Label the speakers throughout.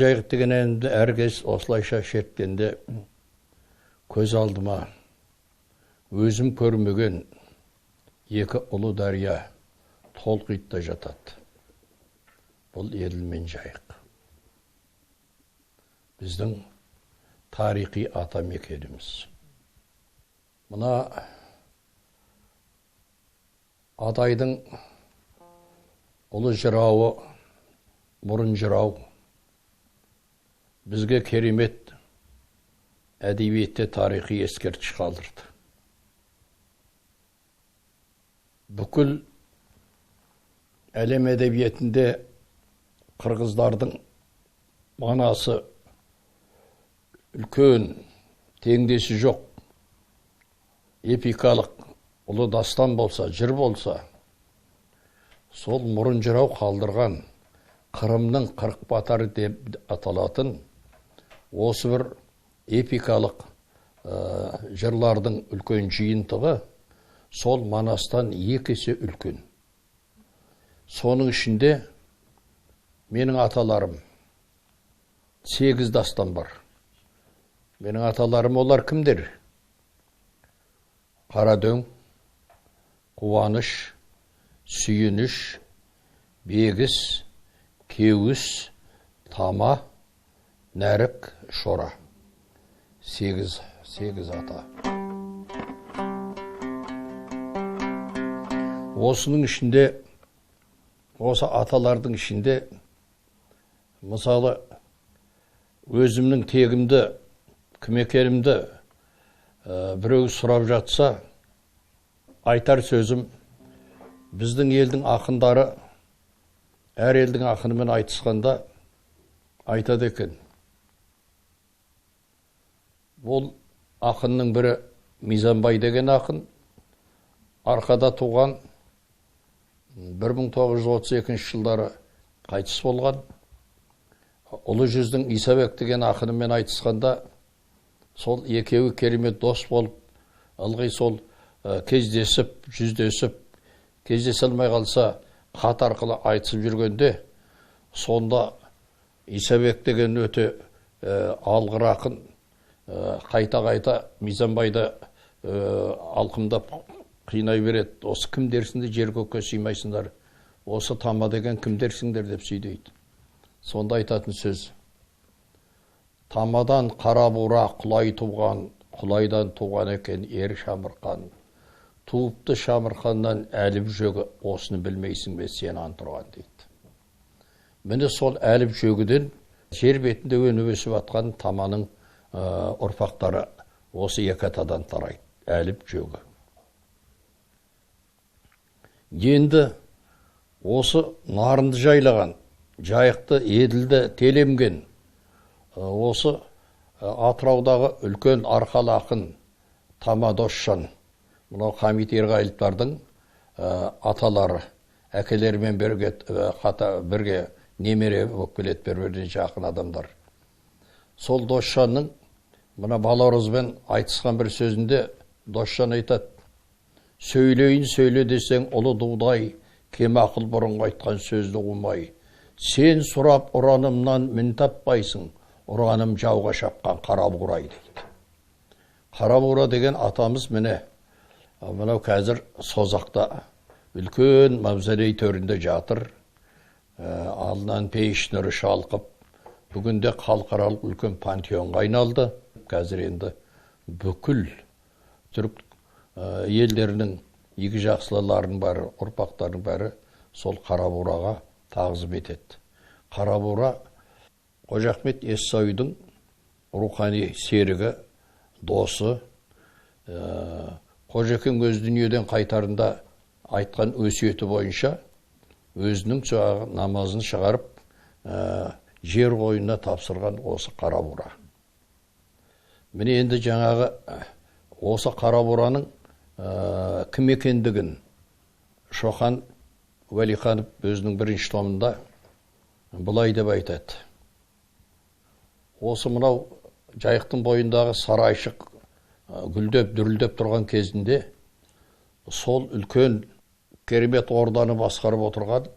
Speaker 1: Жайық деген әнді әркез осылайша шерткенде көз алдыма өзім көрмеген екі ұлы дария толқиды да жатады. Бұл Еділ мен Жайық. Біздің тарихи ата мекеніміз. Мына Адайдың ұлы жырауы Мұрын жырау бізге керемет әдебиетте тарихи ескерткіш қалдырды. Бүкіл әлем әдебиетінде қырғыздардың манасы үлкен, теңдесі жоқ эпикалық ұлы дастан болса, жыр болса, сол Мұрын жырау қалдырған Қырымның 40 батыры деп аталатын осы бір эпикалық жырлардың үлкен жиынтығы сол Манастан екі есе үлкен. Соның ішінде менің аталарым 8 дастан бар. Менің аталарым олар кімдер? Қарадөң, Қуаныш, Сүйініш, Бегіс, Кеуіс, Тама, Нәрік, Шора. 8 ата. Осының ішінде, осы аталардың ішінде, мысалы, өзімнің тегімді, кім екенімді біреу сұрап жатса, айтар сөзім, біздің елдің ақындары әр елдің ақынымен айтысқанда айтады екен. Бұл ақынның бірі Мизанбай деген ақын, Арқада туған, 1932 жылдары қайтыс болған. Ұлы жүздің Исабек деген ақынымен айтысқанда, сол екеуі керемет дос болып, ылғи сол кездесіп, жүздесіп, кездесе алмай қалса, хат арқылы айтысып жүргенде, сонда Исабек деген өте алғыр ақын қайта-қайта Мизанбайды алқымдап қинай береді. Осы кімдерсіңдер, жер көкке сыймайсыңдар, осы Тама деген кімдерсіңдер деп сөйлейді. Сонда айтатын сөз: Тамадан қара бура құлай туған, құлайдан туған екен ер Шамырқан. Туыпты Шамырқаннан әліп жөгі, осыны білмейсің бе сен антұрған дейді. Міне сол әліп жөгіден жер бетінде өніп өсіп атқан Таманың ұрпақтары осы екі атадан тарайды, әліп жөгі. Енді осы Нарынды жайлаған, Жайықты, Еділді телемген осы Атыраудағы үлкен арқалы ақын Тама Досжан, мынау Хамит Ерғалиевтардың аталары, әкелерімен бірге, бірге немере болып келеді, бір-біріне жақын адамдар. Сол Досжанның мына Баларызбен айтысқан бір сөзінде Досжан айтады: сөйлейін сөйле десең ұлы дудай, кемақыл бұрынғы айтқан сөзді ұмай. Сен сұрап ұранымнан мін таппайсың, ұраным жауға шапқан қара бурай дейді. Қара бура деген атамыз міне, мынау қазір Созақта үлкен мавзолей төрінде жатыр. Алдынан пейіш нұры шалқып, бүгінде халықаралық үлкен пантеонға айналды. Қазір енді бүкіл түрік елдерінің игі жақсыларының бәрі, ұрпақтарының бәрі сол қара бураға тағзым етеді. Қара бура Қожа Ахмет Яссауидің рухани серігі, досы. Қожекең өз дүниеден қайтарында айтқан өсиеті бойынша өзінің намазын шығарып, жер қойнына тапсырған осы қара бура. Міне енді жаңағы осы қара бураның кім екендігін Шоқан Уәлиханов өзінің бірінші томында былай деп айтады. Осы мынау Жайықтың бойындағы сарайшық гүлдеп, дүрілдеп тұрған кезінде сол үлкен керемет орданы басқарып отырған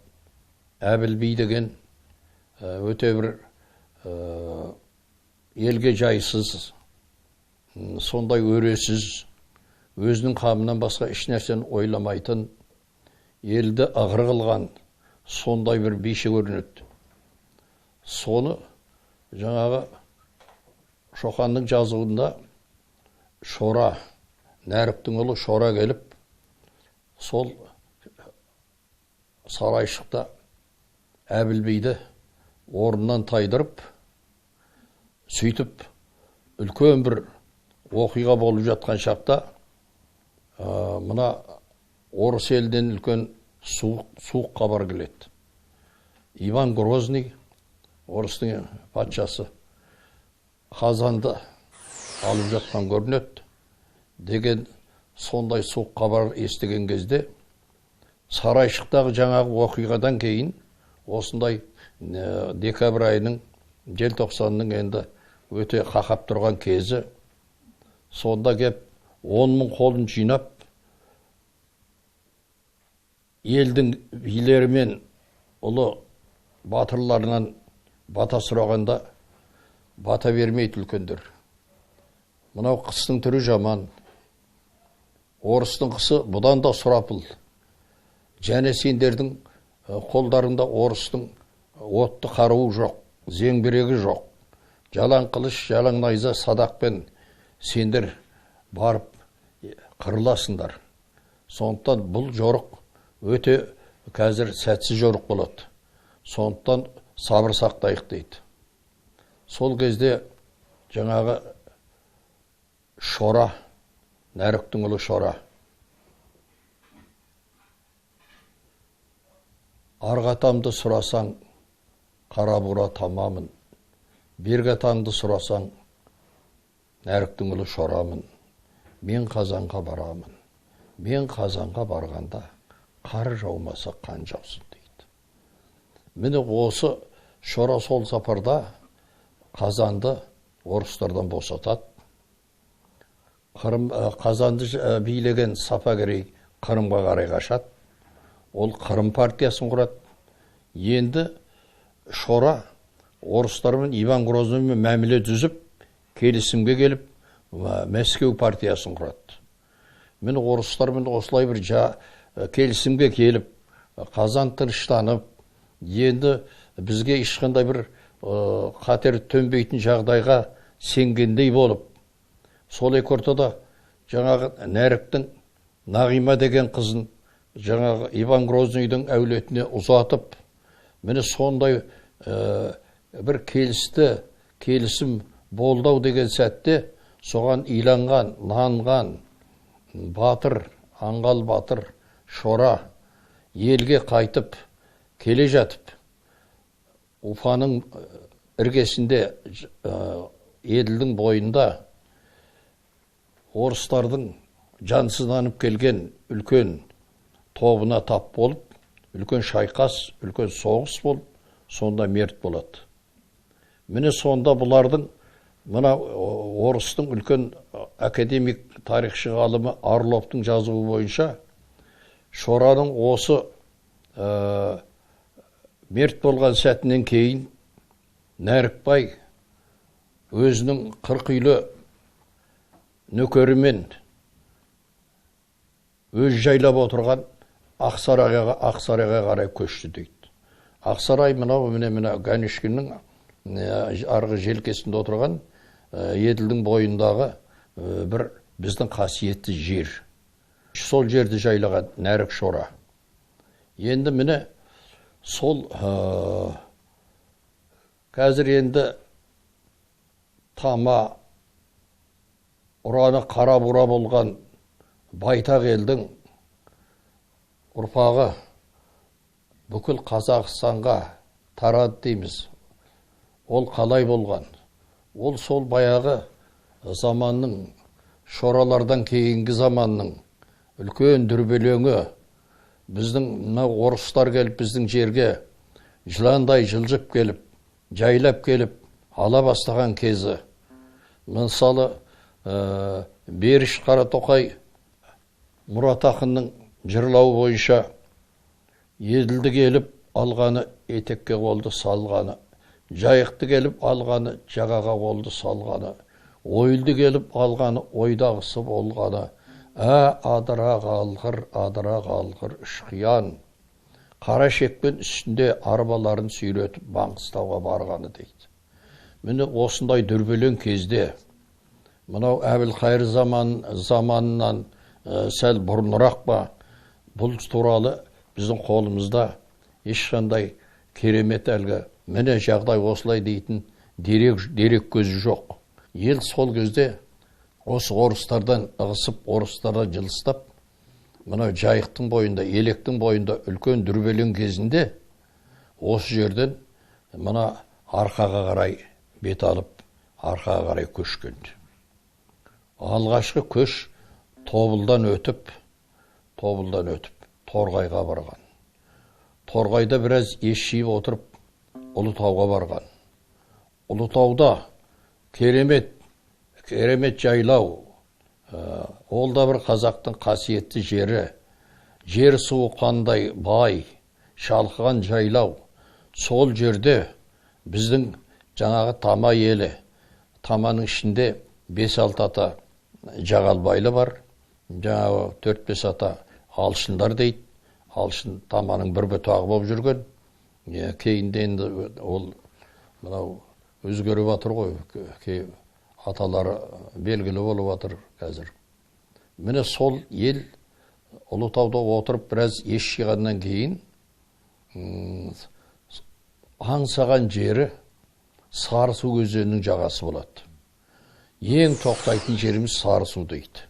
Speaker 1: Әбіл би деген өте бір елге жайсыз, сондай өресіз, өзінің қамынан басқа еш нәрсені ойламайтын, елді ығыр қылған сондай бір биші көрінеді. Соны жаңағы Шоқанның жазуында Шора, Нәріктің ұлы Шора келіп, сол Сарайшықта Әбіл биді орнынан тайдырып, сөйтіп үлкен бір оқиға болып жатқан шақта мына орыс елінен үлкен суық хабар келеді. Иван Грозный, орыстың патшасы, Қазанды алып жатқан көрінеді деген сондай суық хабар естіген кезде, Сарайшықтағы жаңағы оқиғадан кейін осындай декабрь айының, желтоқсанның енді өте қақап тұрған кезі, сонда кеп 10 мың қолын жинап, елдің билерімен ұлы батырларынан бата сұрағанда бата бермейді үлкендер. Мынау қыстың түрі жаман, орыстың қысы бұдан да сұрапыл. Және сендердің қолдарында орыстың отты қаруы жоқ, зеңбірегі жоқ. Жалаң қылыш, жалаң найза, садақпен сендер барып қырыласыңдар. Сондықтан бұл жорық өте қазір сәтсіз жорық болады. Сондықтан сабыр сақтайық дейді. Сол кезде жаңағы Шора, Нәріктің ұлы Шора, арғы атамды сұрасаң, қара бура тамамын, бергі атамды сұрасаң, Нәріктің ұлы Шорамын, мен Қазанға барамын, мен Қазанға барғанда қар жаумаса қан жаусын дейді. Міне осы Шора сол сапарда Қазанды орыстардан босатады. Қазанды билеген Сапагерей Қырымға қарай қашады. Ол Қырым партиясын құрады. Енді Шора орыстармен, Иван Грозныймен мәміле түзіп, келісімге келіп, Мәскеу партиясын құрады. Міне орыстармен осылай бір келісімге келіп, Қазан тыныштанып, енді бізге ешқандай бір қатер төнбейтін жағдайға сенгендей болып, сол екі ортада жаңағы Нәріктің Нағима деген қызын жаңағы Иван Грозныйдың әулетіне ұзатып, міне сондай бір келісім болды деген сәтте соған иланған, нанған батыр, аңғал батыр Шора елге қайтып келе жатып, Уфаның іргесінде, Еділдің бойында орыстардың жансызданып келген үлкен тобына тап болып, үлкен шайқас, үлкен соғыс болып, сонда мерт болады. Міне сонда бұлардың, мына орыстың үлкен академик тарихшы ғалымы Орловтың жазуы бойынша, Шораның осы мерт болған сәтінен кейін Нәрікбай өзінің 40 үйлі нөкерімен өз жайлап отырған Ақсарайға қарай көшті дейді. Ақсарай мынау міне Ганюшкиннің арғы желкесінде отырған Еділдің бойындағы бір біздің қасиетті жер. Сол жерді жайлаған Нәрік Шора. Енді міне сол қазір енді тама ұраны қара бура болған байтақ елдің ұрпағы бүкіл Қазақстанға тарады дейміз. Ол қалай болған? Ол сол баяғы заманның, Шоралардан кейінгі заманның үлкен дүрбелеңі, біздің мына орыстар келіп біздің жерге жыландай жылжып келіп, жайлап келіп ала бастаған кезі. Мысалы, Беріш Қаратоқай Мұрат ақынның жырлауы бойынша Еділді келіп алғаны, етекке қолды салғаны, Жайықты келіп алғаны, жағаға қолды салғаны, Ойылды келіп алғаны, ойдағысы болғаны, адыра қалғыр, адыра қалғыр үш қиян, қара шекпен үстінде арбаларын сүйретіп Маңғыстауға барғаны дейді. Міне осындай дүрбелең кезде, мынау Әбілқайыр заманынан сәл бұрынырақ па, бұл туралы біздің қолымызда ешқандай керемет әлгі міне жағдай осылай дейтін дерек көзі жоқ. Ел сол кезде осы орыстардан ығысып, орыстардан жылыстап, мынау Жайықтың бойында, Електің бойында үлкен дүрбелең кезінде осы жерден мына арқаға қарай бет алып, арқаға қарай көшкен. Алғашқы көш Тобылдан өтіп Торғайға барған. Торғайда біраз ес жиып отырып, Ұлытауға барған. Ұлытауда керемет жайлау, ол да бір қазақтың қасиетті жері, жер суы қандай бай, шалқыған жайлау. Сол жерде біздің жаңағы Тама елі, Таманың ішінде 5-6 ата Жағалбайлы бар, жаңағы 4-5 ата Алшындар дейді. Алшын Таманың бір бұтағы болып жүрген. Кейінде енді ол мынау өзгеріп жатыр ғой, аталары белгілі болып жатыр қазір. Міне сол ел Ұлытауда отырып біраз ес жиғаннан кейін аңсаған жері Сарысу өзенінің жағасы болады. Ең тоқтайтын жеріміз Сарысу дейді.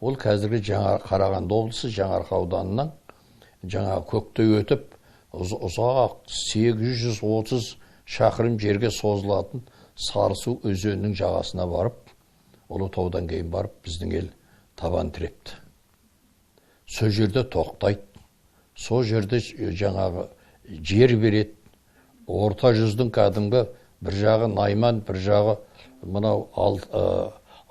Speaker 1: Ол қазіргі жаңа Қарағанды облысы Жаңаарқа ауданынан жаңа көкте өтіп ұзақ 830 шақырым жерге созылатын Сарысу өзенінің жағасына барып, Ұлытаудан кейін барып біздің ел табан тірепті. Сол жерде тоқтайды, сол жерде жаңағы жер береді. Орта жүздің кәдімгі бір жағы Найман, бір жағы мынау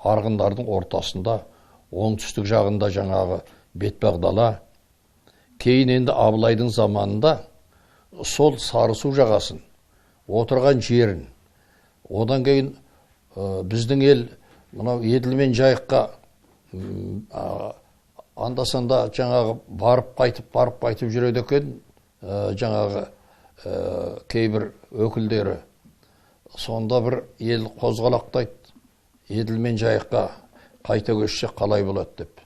Speaker 1: арғындардың ортасында, оңтүстік жағында жаңағы Бетпақдала. Кейін енді Абылайдың заманында сол Сарысу жағасын, отырған жерін, одан кейін біздің ел мынау Еділ мен Жайыққа анда-санда жаңағы барып қайтып жүреді екен, жаңағы кейбір өкілдері. Сонда бір ел қозғалақтайды, Еділ мен Жайыққа қайта көшсе қалай болады деп.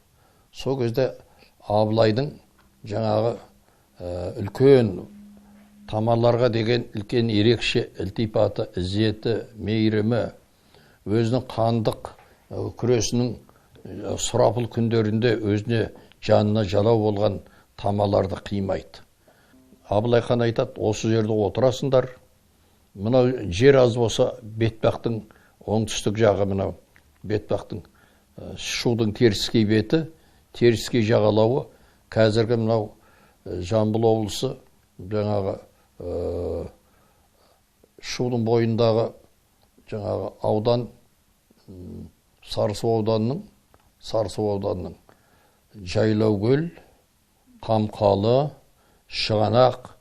Speaker 1: Сол кезде Абылайдың жаңағы үлкен тамаларға деген үлкен ерекше ілтипаты, ізеті, мейірімі, өзінің қандық күресінің сұрапыл күндерінде өзіне жанына жалау болған тамаларды қимайды. Абылай хан айтады, осы жерде отырасыңдар, мынау жер аз болса Бетпақтың оңтүстік жағы, мынау Бетпақтың Шудың теріскей беті, теріскей жағалауы, қазіргі мынау Жамбыл облысы жаңағы Шудың бойындағы жаңағы аудан, Сарысу ауданының Жайлаукөл, Қамқалы, Шығанақ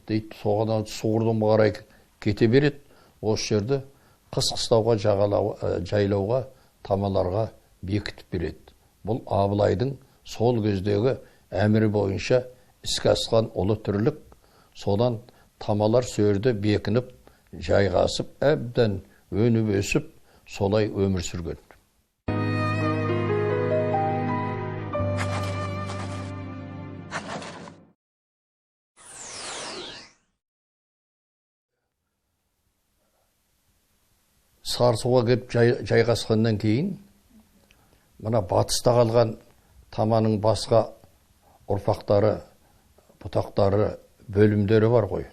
Speaker 1: дейді, соған Суырдың қарай кете береді. Осы жерді қыс қыстауға, жайлауға, тамаларға бекітіп береді. Бұл Абылайдың сол кездегі әмірі бойынша іске асқан ұлы тірлік. Содан тамалар сол жерде бекініп, жайғасып, әбден өніп өсіп, солай өмір сүрген. Сарысуға келіп жайғасқаннан кейін мына батыста қалған таманың басқа ұрпақтары, бұтақтары, бөлімдері бар ғой.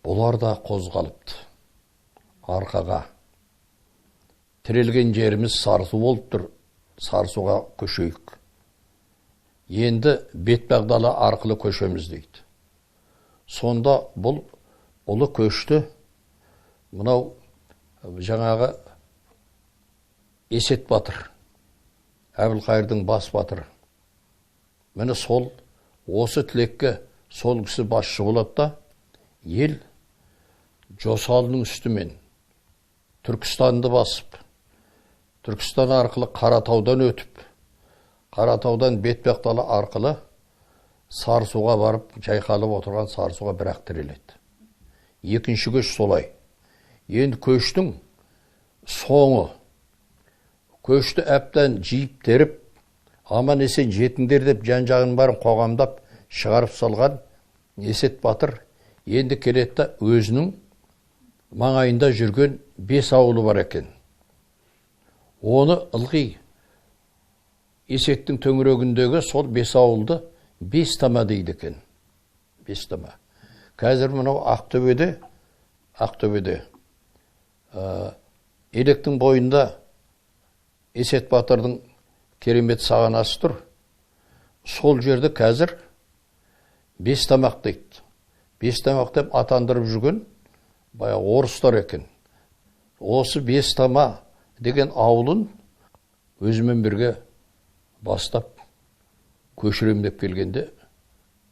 Speaker 1: Бұлар да қозғалыпты арқаға. Тірелген жеріміз Сарысу болып тұр, Сарысуға көшейік. Енді Бетпақдала арқылы көшеміз дейді. Сонда бұл ұлы көшті мынау жаңағы Есет батыр, Әбілқайырдың бас батыры. Міне сол осы тілекке сол кісі басшы болады да, ел Жосалының үстімен Түркістанды басып, Түркістан арқылы Қаратаудан өтіп, Қаратаудан Бетпақдала арқылы Сарысуға барып, жайқалып отырған Сарысуға бірақ тіреледі. Екінші көш солай. Енді көштің соңы, көшті әбден жиып теріп, аман есен жетіңдер деп жан-жағын барын қоғамдап шығарып салған Есет батыр енді келеді да өзінің маңайында жүрген 5 ауылы бар екен. Оны ылғи Есеттің төңірегіндегі сол 5 ауылды 5 тама дейді екен. 5 тама. Қазір мынау Ақтөбеде, Електің бойында Есет батырдың керемет сағанасы тұр. Сол жерде қазір 5 тамақ дейді. 5 тамақ деп атандырып жүрген баяғы орыстар екен. Осы 5 тама деген ауылын өзімен бірге бастап көшірем деп келгенде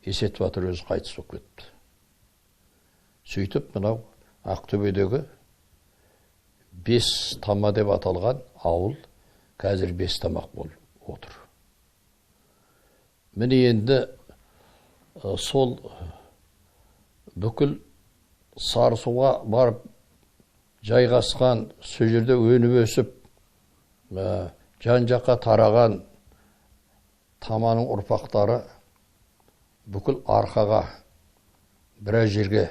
Speaker 1: Есет батыр өзі қайтыс болып кетті. Сөйтіп мынау Ақтөбедегі 5 тама деп аталған ауыл қазір 5 тамақ болып отыр. Міне енді сол бүкіл Сарысуға барып жайғасқан, сол жерде өніп өсіп, жан-жаққа тараған таманың ұрпақтары бүкіл арқаға біраз жерге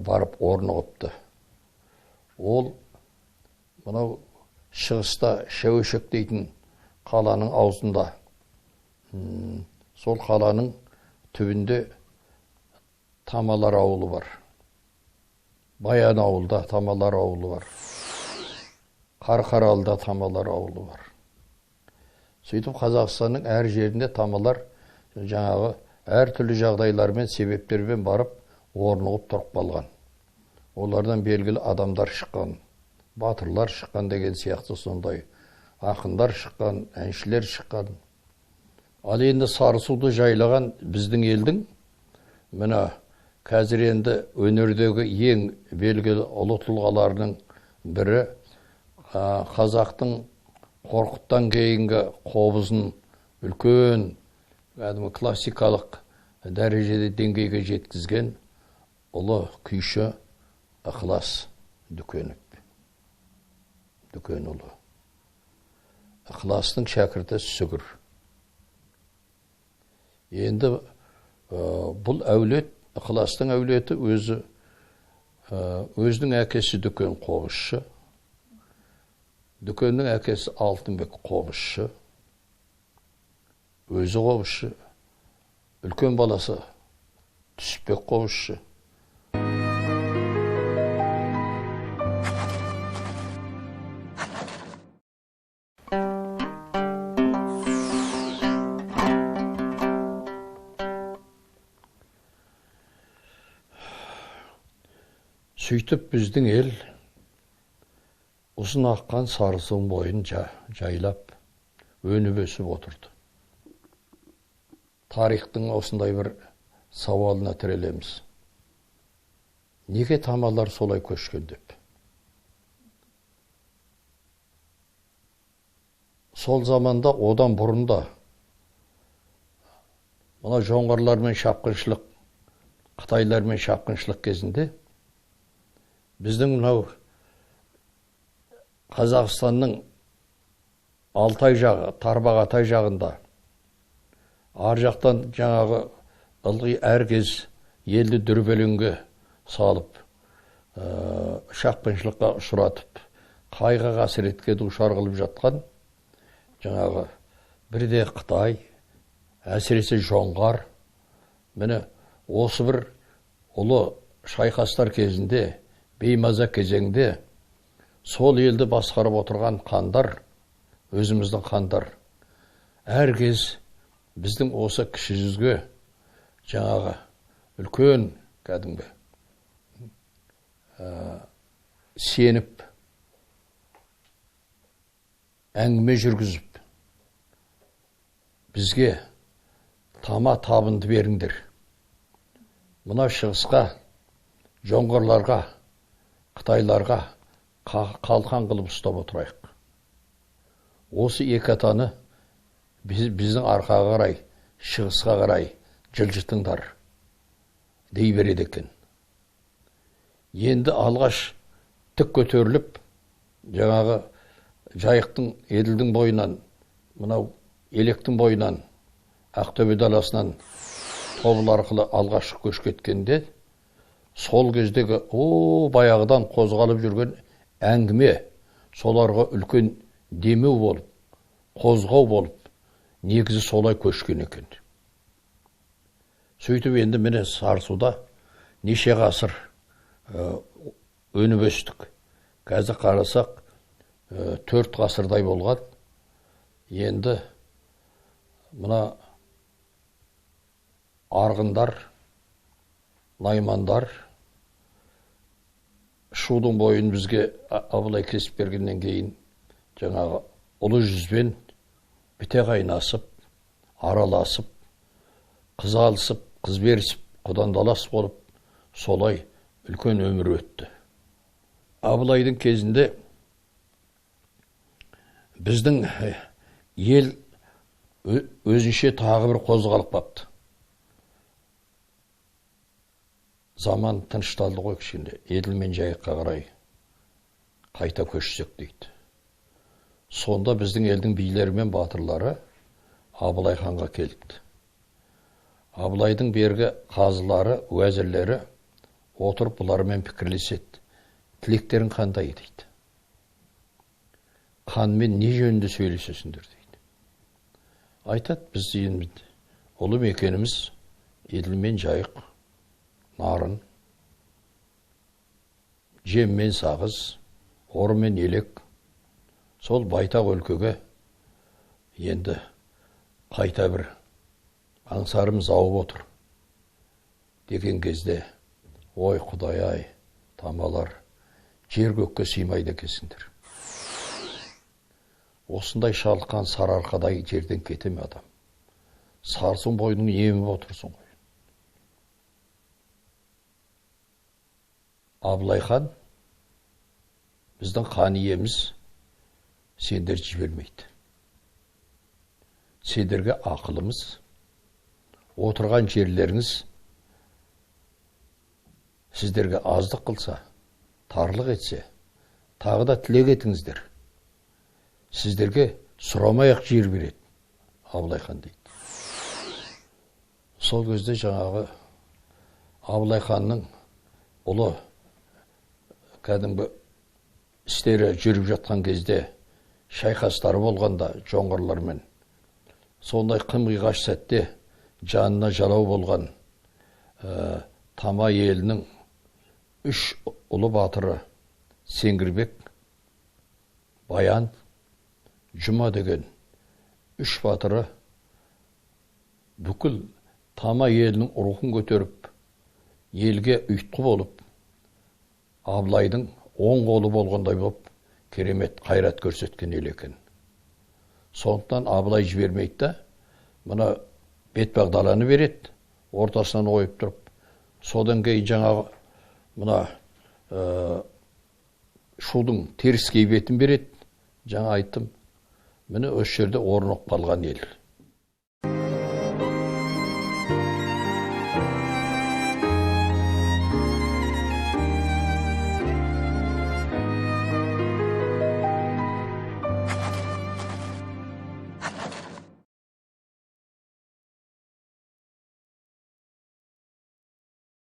Speaker 1: барып орнығыпты. Ол мынау шығыста Шәуешек дейтін қаланың аузында, сол қаланың түбінде Тамалар ауылы бар. Баян ауылда Тамалар ауылы бар. Қарқаралыда Тамалар ауылы бар. Сөйтіп Қазақстанның әр жерінде тамалар жаңағы әртүрлі жағдайлармен, себептермен барып орнығып тұрып қалған. Олардан белгілі адамдар шыққан, батырлар шыққан деген сияқты сондай ақындар шыққан, әншілер шыққан. Ал енді Сарысуды жайлаған біздің елдің мына қазір енді өнердегі ең белгілі ұлы тұлғаларының бірі қазақтың Қорқыттан кейінгі қобызын үлкен кәдімгі классикалық дәрежеде деңгейге жеткізген ұлы күйші Ықылас Дүкенов. Дүкенұлы. Ықыластың шәкірті Сүгір. Енді бұл әулет, Ықыластың әулеті өзі, өзінің әкесі Дүкен қобызшы, Дүкеннің әкесі Алтынбек қобызшы, өзі қобызшы, үлкен баласы Түсіпбек қобызшы. Сөйтіп біздің ел ұзын аққан Сарысудың бойын жайлап өніп өсіп отырды. Тарихтың осындай бір сауалына тірелеміз. Неге тамалар солай көшкен деп. Сол заманда, одан бұрын да мына жоңғарлармен шапқыншылық, қытайлармен шапқыншылық кезінде біздің мынау Қазақстанның Алтай жағы, Тарбағатай жағында, ар жақтан жаңағы ылғи әр кез елді дүрбелеңге салып, шапқыншылыққа ұшыратып, қайғы қасіретке душар қылып жатқан жаңағы бірде Қытай, әсіресе жоңғар, міне осы бір ұлы шайқастар кезінде, беймаза кезеңде сол елді басқарып отырған қандар, өзіміздің қандар, әр кез біздің осы кіші жүзге жаңағы үлкен кәдімгі сеніп, әңгіме жүргізіп, бізге тама табынды беріңдер. Мына шығысқа Жоңғарларға, қытайларға қалқан қылып ұстап отырайық. Осы екі атаны біздің арқаға қарай, шығысқа қарай жылжытыңдар дей береді екен. Енді алғаш тік көтеріліп, жаңағы Жайықтың, Еділдің бойынан, мынау Електің бойынан, Ақтөбе даласынан Тобыл арқылы алғаш көш кеткенде, сол кездегі баяғыдан қозғалып жүрген әңгіме соларға үлкен демеу болып, қозғау болып, негізі солай көшкен екен. Сөйтіп енді міне Сарысуда неше ғасыр өніп өстік. Қазір қарасақ, 4 ғасырдай болған. Енді мына арғындар, наймандар Шудың бойын бізге Абылай кесіп бергеннен кейін жаңағы ұлы жүзбен біте қайнасып, араласып, қыз алысып, қыз берісіп, құдандалас болып, солай үлкен өмір өтті. Абылайдың кезінде біздің ел өзінше тағы бір қозғалып қапты. Заман тынышталды ғой кішкене, Еділ мен Жайыққа қарай қайта көшсек дейді. Сонда біздің елдің билері мен батырлары Абылай ханға келіпті. Абылайдың бергі қазылары, уәзірлері отырып бұлармен пікірлеседі. Тілектерің қандай дейді. Ханмен не жөнінде сөйлесесіңдер дейді. Айтады, біз енді ұлы мекеніміз Еділ мен Жайық, Нарын, Жем мен Сағыз, Ор мен Елек, сол байтақ өлкеге енді қайта бір аңсарымыз ауып отыр деген кезде, ой Құдай-ай, тамалар, жер көкке сыймайды екенсіңдер. Осындай шалққан Сарыарқадай жерден кете ме адам? Сарысу бойының еміп отырсың ғой. Абылай хан біздің хан иеміз, сендер жібермейді. Сендерге ақылымыз, отырған жерлеріңіз сіздерге аздық қылса, тарлық етсе, тағы да тілек етіңіздер. Сіздерге сұрамай-ақ жер береді, Абылай хан дейді. Сол кезде жаңағы Абылай ханның ұлы кәдімгі істері жүріп жатқан кезде, шайқастары болғанда жоңғарлармен, сондай қым-қиғаш сәтте жанына жалау болған Тама елінің 3 ұлы батыры Сеңгірбек, Баян, Жұма деген 3 батыры бүкіл Тама елінің рухын көтеріп, елге ұйытқы болып, Абылайдың оң қолы болғандай болып, керемет қайрат көрсеткен ел екен. Сондықтан Абылай жібермейді да, мына Бетпақдаланы береді, ортасынан ойып тұрып. Содан кейін жаңағы мына Шудың теріскей бетін береді, жаңа айттым. Міне осы жерде орнығып қалған ел.